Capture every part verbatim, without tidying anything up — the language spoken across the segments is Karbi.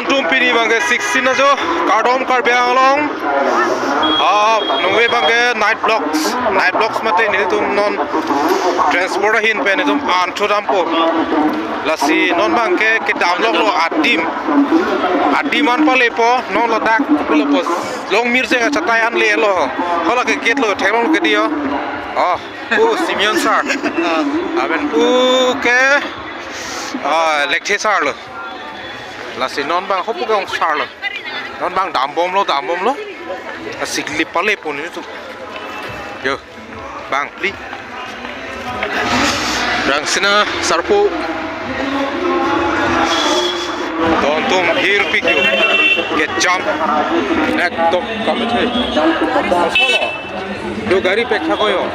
Tum pini abangke sixteen ajo, kardom Karbi Anglong. Ah, nungve abangke night vlogs, night vlogs mate nelitum non transport ahin pen nelitum an thu dampo. Lasi non abangke kedam loklo adim. Adim an palepo, non ladak palepo. Long Mirjeng achatai an lelo. Hala ke gate lo, theklong ke diyo. Oh, pu Simeon sir. Aben pu ke, ah, Lekthe sir lo. Lasi non abang hopu ke ong sir lo. Non abang dambomlo, dambomlo. Lasi kli palepo nelitum. Yo, bang phli. Rangsina sarpo. Don atum hirpik yo. Kejam. Ekdom kamathe. Solo. Do gari pekha koyo.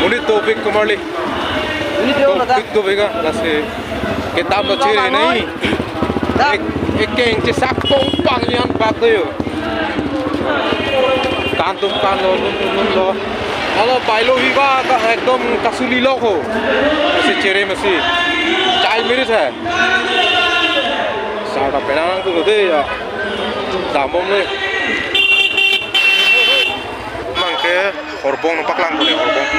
Monit dopik komarli. Monit dopik, dopik ah, lasi. Kedam lo chere nai. Ek, ekeng chesak pong pang lian bak do yo. Kan atum kanlo, nun, nun, nun lo. Alo bailo viva ka ekdom kasuli lo ho. Lasi chere masi. Chai miri sa. Sarta penang tu de ya. Dambom le. Abangke horbong nangpaklangpo ne, horbong.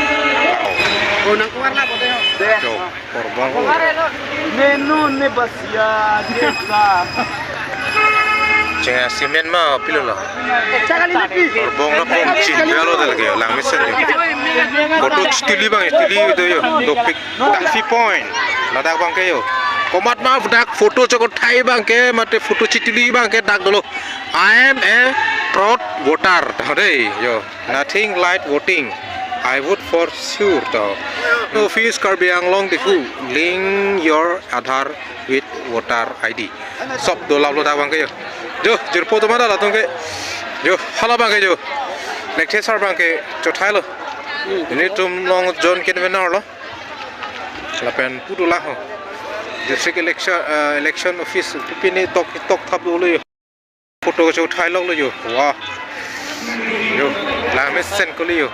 Oh, nang keluar lah, bodoh. Yo, horbong. Menu ne basia, desa. Chenga cement ma pilo lo. Horbong lo pom chin belo del ke, langmesen de. Photo chitili abang, chitili do yo, dopik. Taxi point. Ladak abangke yo. Komat ma dak photo chokot thai abangke, mate photo chitili abangke dak dolo. I am a proud voter. Tah dei, yo. Nothing like voting. I vote for sure to. Office Karbi Anglong Diphu. Link your Aadhaar with voter I D. Sop do laplo dak abangke yo. Jo, jirpo atum ada latum ke. Jo, hala abangke jo. Lekthe sir abangke chothai lo. Nelitum along joint convener lo. Lapen pu do lang ho. District election, eh, election office pini tok tok thap dolo yo. Photo kecho thai loklo yo. Wah. Yo, langmesen kali yo.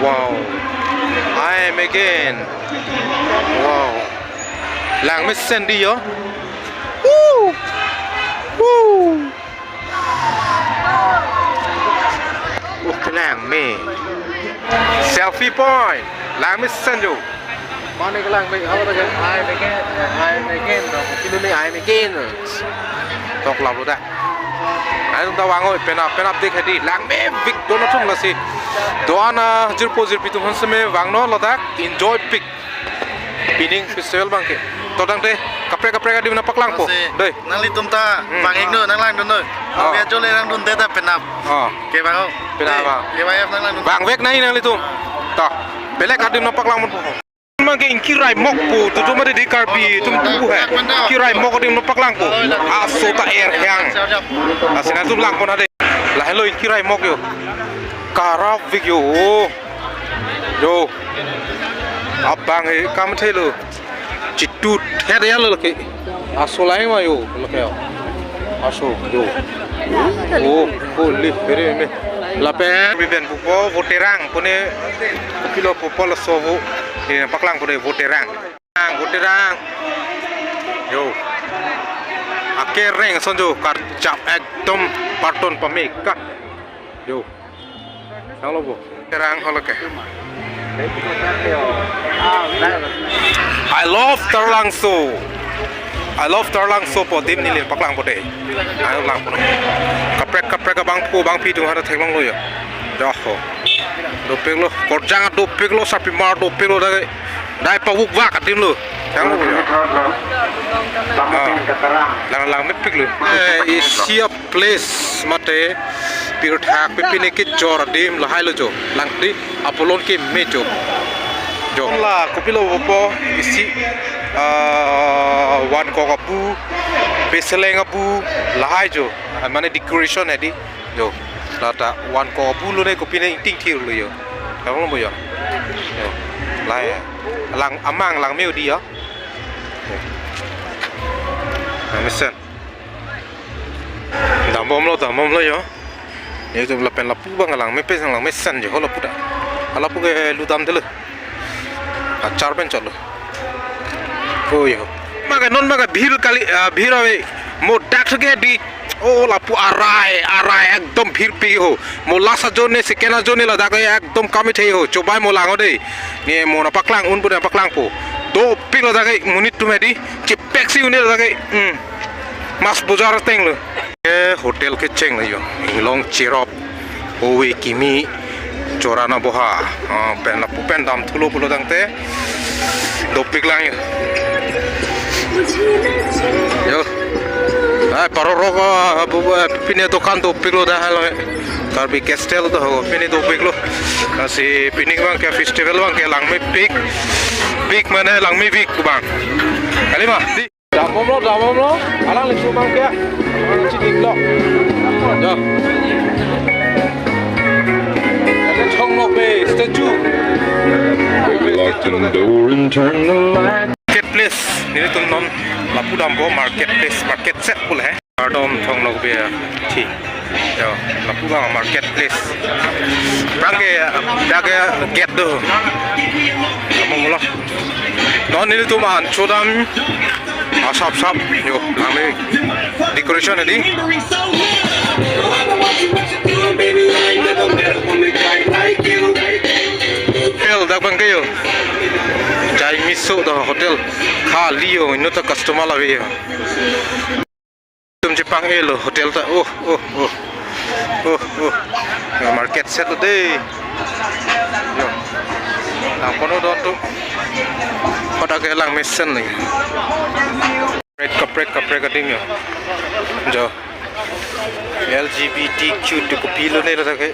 Wow. I am again. Wow. Langmesen di yo. Woo. Woo. Uh, langme. Selfie point. Langmesen yo. Mane ke langme, halo ke, I am again, I am again, no, kilo ne I am again. Tok laplo dak. Ai tum ta vang oi, penap, penap dik hedi, langmepik don atum lasi. Do-an ajirpo jirpi atum aphan seme vangnon ladak, enjoypik. Pining festival abangke. To tangte, kaprek kaprek adim nangpaklangpo. Lasi, dei. Nanglitum ta, Hmm. vang-iknon, nanglangdunnon. Oh. Avi ajo le langdunde ta penap. Oh. Ke vang o. Penap, Dei, ah. Ke vang nanglang. Vangvek nai nanglitum. To, belek adim nangpaklangpo. Abangke ingkirai mokpo, tutu mati di Karbi atum pu he. Ingkirai mok adim nangpaklangpo. Aso ta er hang. Lasi nangtum langpo na dei. Lahelo ingkirai mok yo. Karap vik yo. Yo. Abang he kam thelo. Chitut het ya lo lake. Aso lang ma yo lake. Aso yo. Oh, holy, very me. Lapen. Biben pupo voterang pune kopilo pupo laso vo. Ini paklang pune voterang. Voterang. Yo. Akereng ason jo karjap ekdom parton pameka. Yo. Halo bo. Terang halo ke. I love Taralangso. I love Taralangso pu adim neli paklangpo dei. Ai langpo. Kaprek kaprek abangpo abangpi atum hada theklonglo yo. Doho. Dopiklo, korjang dopiklo, sarpimar dopiklo dai. Dai pavukvak adim lo. Yang lo. Ah. Lang langmepiklo. Eh, isi a place mate pirthak pipine kejor adim lahai lo jo. Langdi apolon keme jo. Jo. La kopilo pupo isi, ah, van kok abu, peseleng abu lahai jo. Ah, mane decoration hedi. Jo. Lata van kok abu lo ne kopine ingting thir lo yo. Kamu lo bo yo. Jo. Lahai. Lang amang langme odi yo. Langmesen. Dambomlo, dambomlo yo. Yo, lapen lapu abang langmepe sang langmesen yo, lapu ta. Lapu ke ludam delo. Achar pen chotlo. Oh yo. Mak Non abang ke bhir kali, ah, bhir ave. Mo dak thek ke di. Oh, lapu arai, arai ekdom bhir pi ho. Mo last ajo ne, second ajo ne ladak ke ekdom kami thei ho. Chobai mo lang ho dei. Ne mo nangpaklang, un pu nangpaklangpo. Dopik ladak ke monit atum hedi. Chepek si un-e ladak ke. Hmm. Mas bojar ateng lo. Eh, hotel kecheng lo yo. Inglong cherop. Ove kimi chorana boha. Ah, pen lapu pen damthulo pulo tangte. Dopik lang yo. Yo. Ai, parorok, ah, bu, bu, pine dokan dopiklo dah lo. Karbi Castle do ho, pine dopiklo. Lasi pine abang ke festival abang ke langmepik. Pik mane langmepik abang. Kali ma? Di. Dambomlo, dambomlo. Alanglitum abang ke. Alang chidiklo. Yo. Chongnokbe statue. Lock the door and turn the light. Market place. Nelitum non lapu dampo market place, market set pule he. Kardom Chongnokbe thi. Yo, lapu abang market place. Abang ke, dak ke gate do. Damomlo. Non nelitum an chodam. Asap sap. Yo, kami decoration hedi. Hotel dak abang ke yo. Jai Miso do hotel. Khali yo, inut ta customer la ave yo. Tum chepang-e lo hotel ta. Oh, oh, oh. Oh, oh. Yo, market set lo dei. Yo. Nangkono don tu. Kodak ke langmesen ni. Kaprek, kaprek, kaprek adim yo. Jo. L G B T Q tu kopilo ne ladak ke.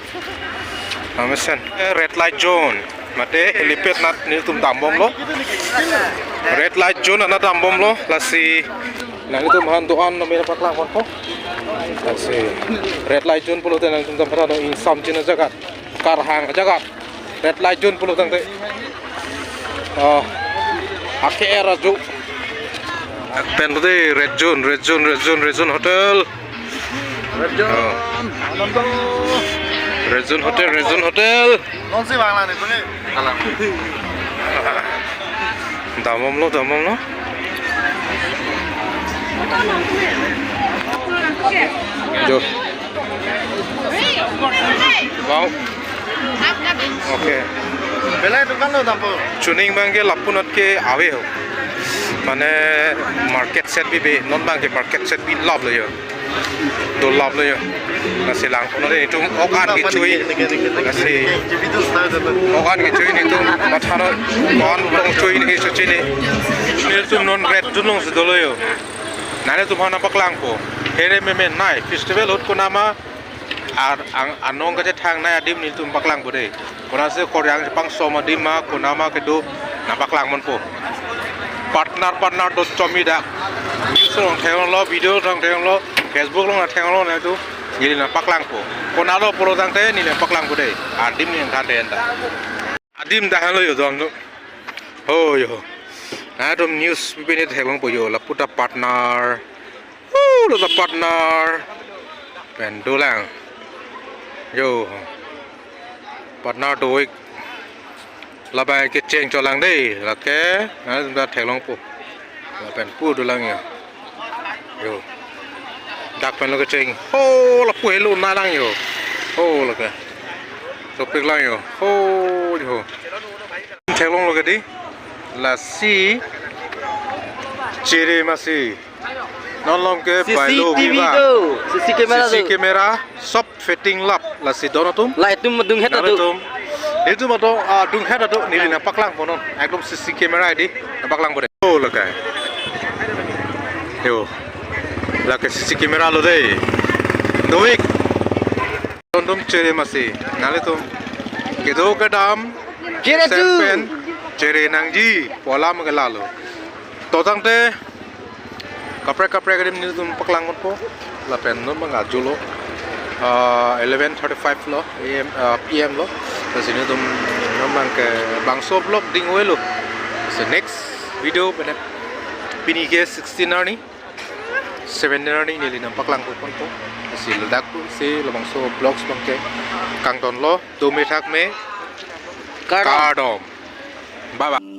Langmesen. Eh, red light zone. Mate helipad anat nelitum dambomlo. Red light zone anat dambomlo. Lasi nelitum han doan name nangpaklangponpo. Lasi red light zone pulote nelitum dam phrano ingsam china jagat. Karhang jagat. Red light zone pulo tangte. Ah, ake era ju. Pen pulote red zone, red zone, red zone, red zone hotel. Red zone. Oh. Anando. Red zone hotel, red zone hotel. Non si bang lang ni tu ni. Alang. Damomlo, damomlo. Jo. Wow. Okay. Belai dokan lo dampo. Chuning abang ke lapu anat ke ave ho. Mane market set bi be, non abang ke market set bi lap lo yo. Dolap lo yo. Lasi langkon nelitum ok an kechui. Lasi ok an kechui nelitum matha non, ok an long chui ni kechui ni. Nelitum non red zone along si dolo yo. Nanglitum aphan nangpaklangpo. Here meme nai festival ahut konama ar ang anong kachethang nai adim nelitum paklangpo dei. Konatsi koryang chepangso ma adim ma konama kedo nangpaklangponpo. Partner, partner do chomi dak. News along theklonglo, video along theklonglo, Facebook along theklonglo nangtum. Neli nangpaklangpo. Konatlo pulo tangte neli nangpaklangpo dei. Adim neli nangthan dei anta. Adim dah lo yo dong tu. Oh yo. Nangtum news pine theklongpo yo. Lapu ta partner. Oh, lo ta partner. Pen dolang. Yo. Partner do-ik. Labang kecheng cholang dei. Lake. Nangtum ta theklongpo. Lapen pu dolang yo. Yo. Dak pen lo kecheng. Oh, lapu helo nanglang yo. Oh, lake. Dopik lang yo. Oh, yo. Theklonglo ke dei. Lasi chere masi. Non along ke bailo C C T V biba. Do, C C camera C C do. Camera, sob fitting lap, lasi don atum. Light atum dunghet atu. Nelitum. Nelitum atum, ah, dunghet atu, neli nangpaklangpo non. Ekdom C C camera dei, nangpaklangpo dei. Oh, lake. Yo. Lake C C camera lo dei. Do-ik. Don atum chere masi. Nanglitum. Kedo kedam. Chere tu. Sempen. Chere nangji. Pu alam ke lalo. To tangte. Kaprek kaprek adim nelitum paklangponpo. Lapen non abang ajo lo. Ah, eleven thirty-five lo, A M, ah, P M lo. Lasi nelitum non abang ke bangso vlog ding-oi lo. So next video pen pini ke sixteen arni, seventeen arni neli nangpaklangponpo. Lasi ladak si labangso vlogs abang ke kangtonlo, dome thakme. Kardom. Kardom. Bye bye.